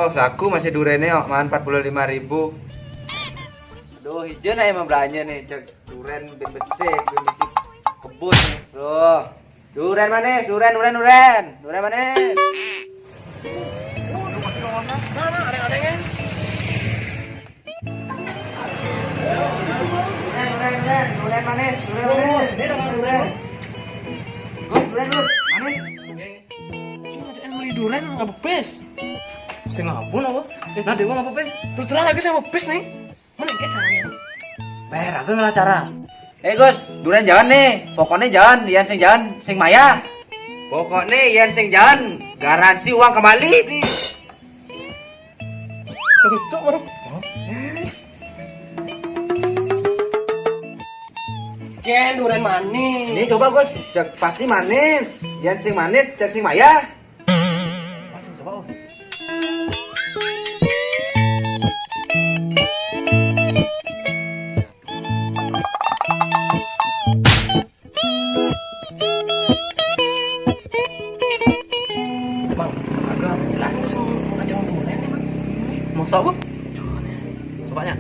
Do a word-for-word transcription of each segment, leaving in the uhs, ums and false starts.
Oh, laku masih durene kok, man empat puluh lima ribu. Aduh, ijen aja mau belanja nih, cek duren ben besik, ben besik kebun nih. Tuh. Duren manis, duren, duren, duren. Duren manis. Duren, duren, duren, duren manis, duren manis. Ini dengan duren. Gus, duren, Gus, manis. Cing, jangan beli duren, nggak bepes. Sing ngabun apa? Nah, dewa nggak bepes. Terus terang lagi saya bepes nih. Mana kayak caranya nih? Bayar aku nggak cara. Eh Gus, duren jangan nih. Pokoknya jangan, yang sing jangan, sing maya. Pokoknya yang sing jangan, garansi uang kembali. Cocok, Bang. Ken, duren manis. Ini coba Gus, cek pasti manis. Yang sing manis, cek sing maya. Langsung coba, Om. Mang, agak bilang sama kacang duren nih, Mang. Masa apa? Coba nih. Cobanya.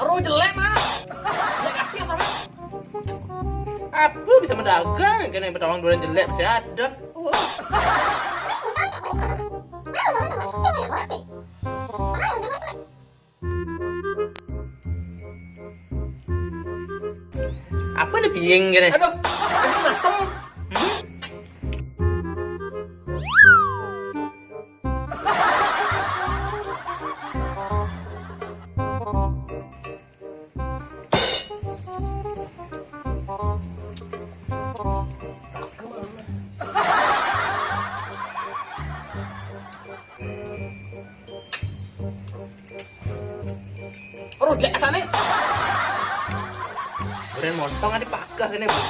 Aduh, jelek, Mang. Jelek apa ya, sana? Apa bisa mendagang? Kena yang bertawang duren jelek masih ada. Apa nih piring gini? Aduh, ini masem. Hmm? Rujak sana. Duren montong ada pakah kene, Bu.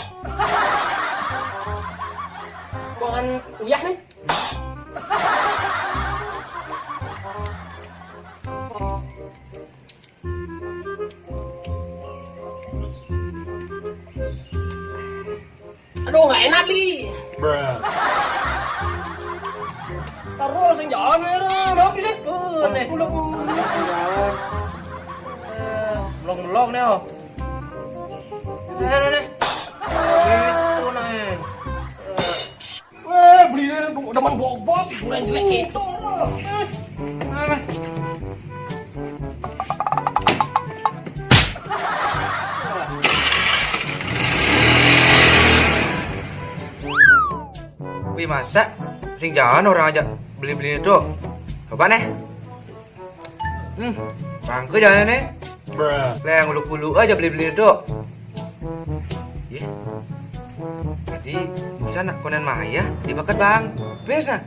Buangan uyah nih. Aduh, nggak enak, Li. Taruh sing jalan ya, Ron. Apa sih? Aneh. Ulah, ulah. Melong-melong nih, oh. Ini, ini, ini. Itu nih. Weh, beli deh, tuh, demen bobot, duren jelek gitu. Wih, masa sing jalan orang aja beli-beli itu. Coba nih. Hmm, bangke jalannya. Lah, yang ulu-ulu aja beli-beli itu. Iya. Jadi, bisa nak konen maya dibakat bang. Bes nah.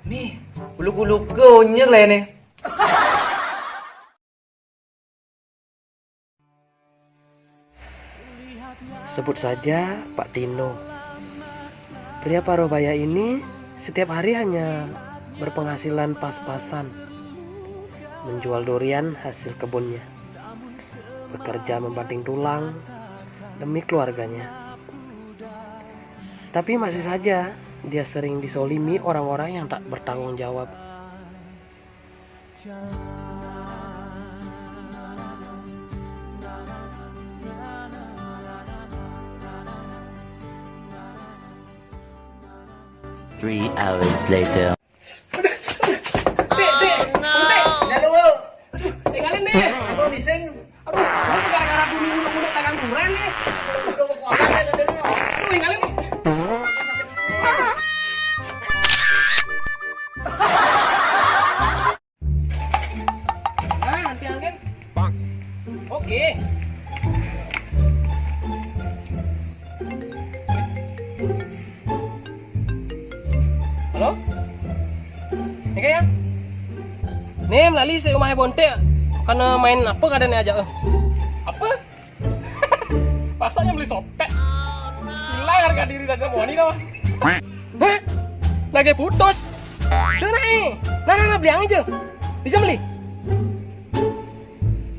Nih, ulu-ulu ke onyek lah ini. Sebut saja Pak Tino. Pria paruh baya ini setiap hari hanya berpenghasilan pas-pasan, menjual durian hasil kebunnya, bekerja membanting tulang demi keluarganya. Tapi masih saja dia sering disolimi orang-orang yang tak bertanggung jawab. Three hours later. Dek, dek, Bang, dek. Ya lu. Aduh, tinggalin deh. Apa bising? Aduh, lu gara-gara dulu udah dagang duren nih. Udah mau kuat aja deh lu. Aduh, tinggalin nih. Nah, nanti angin. Oke. Halo? Ini kayak? Nih, melalui si umahnya Bonte. Karena main apa kadang aja, eh. Apa? Pasaknya beli sotek. Gila harga diri dan mau nih kau. Hah? Lagi putus. Dengar eh. Nah, nah, nah, beli yang aja. Bisa beli.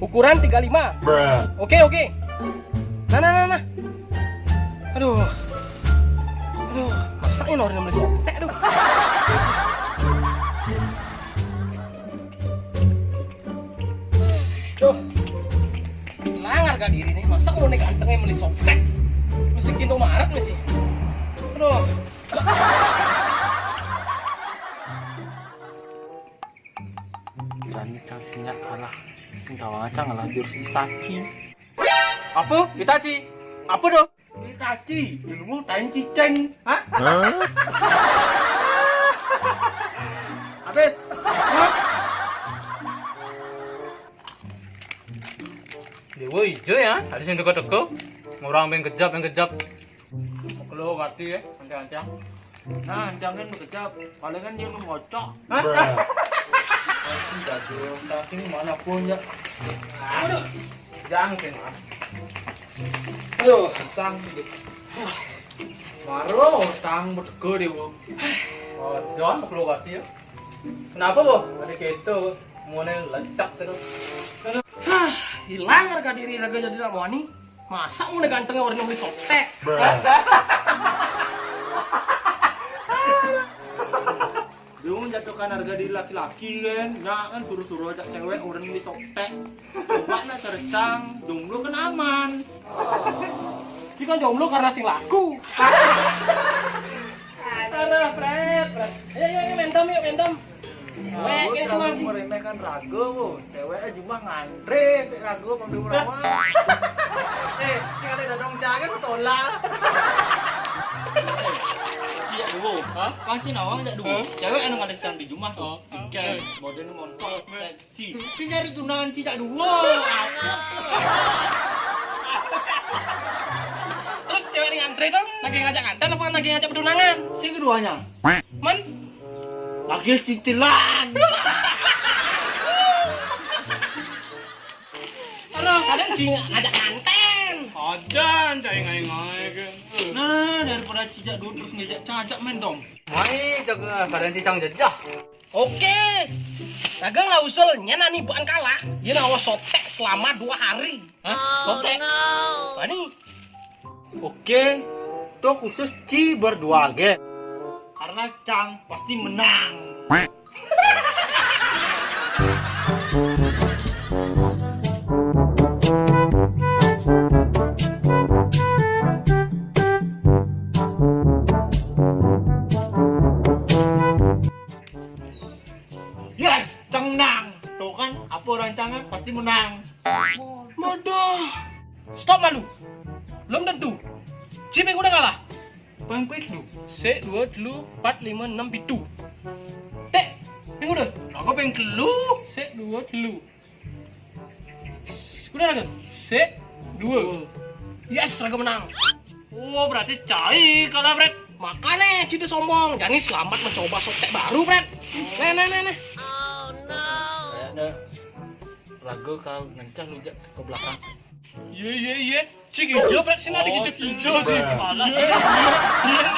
Ukuran tiga lima. Oke, oke. Nah, nah, nah, nah. Aduh. Aduh, masaknya orang beli sotek, aduh. Diri nih, masa mau nih gantengnya beli sotek? Mesti ke Indomaret mesti. Aduh. Berani cang sinyak kalah. Sing tawang cang ngalah jurus Itachi. Apa? Itachi? Apa dong? Itachi, ilmu tain ciceng. Hah? Habis. Hah? Dewa ijo ya, ada sing teko-teko. Ngurang ping kejap, ping kejap. Kelo kati ya, ancang-ancang. Nah, ancangin kejap. Palingan dia nu ngocok. Hah? Aduh, tasing mana pun ya. Aduh, jang sing. Aduh, sang. Maro tang betego dia, Bu. Oh, John kelo kati ya. Kenapa, Bu? Ada keto, mone lecak terus. Hah, hilang harga diri, harga jadi nak wani. Masa mau gantengnya orang yang beli sotek? Dia mau menjatuhkan harga diri laki-laki kan. Nah, kan suruh-suruh ajak cewek orang yang beli sotek. Coba nak cari cang, jomblo kan aman. Jika jomblo karena sing laku. Aduh, Fred, Fred. Ayo, ayo, ayo, mendem, yuk, mendem. Weh, ini cuma sih. Meremehkan raga, Bu. Cewek aja mah ngantre, sik raga pembeli murah. Eh, sing ada dong jaga lu tolak. Cik duo. Hah? Kan cik nawang jak duo. Hah? Cewek anu ada cang di rumah tuh. Oh. Oke. Model montok, seksi. Si nyari tunangan cicak dua. Terus cewek yang ngantre tuh lagi ngajak nganten apa lagi ngajak pertunangan? Si keduanya. Men? Lagi cicilan. Aduh, kadang sih ngajak nganten. Ada, cai ngai-ngai ke. Nah, daripada cicak dua terus ngajak cacak main dong. Mai jaga keadaan cicang jajah. Oke. Dagang lah usul, nyen ani bukan kalah. Dia nawa sotek selama dua hari. Hah? Sotek? Bani. Oke. Tuh khusus Ci berdua ge. Karena Cang pasti menang. Yes, tenang. Tuh kan, apa orang tangan pasti menang. Bodoh. Stop malu. Belum tentu. Jim yang udah kalah. Peng pitu. Sik, dua, telu, empat, lima, enam, pitu. Tek, yang udah. Aku peng telu. Sik, dua, telu. Udah lah, sik, dua. Yes, raga menang. Oh, berarti cai kalah, Bret. Makanya, cita sombong. Jadi selamat mencoba sotek baru, Bret. Nah, nah, nah, nah. Kayaknya raga kau ngencah lu jak ke belakang. Iya, iya, iya. Cik hijau, Bret, sini ada hijau, hijau, Cik. Iya, iya, iya.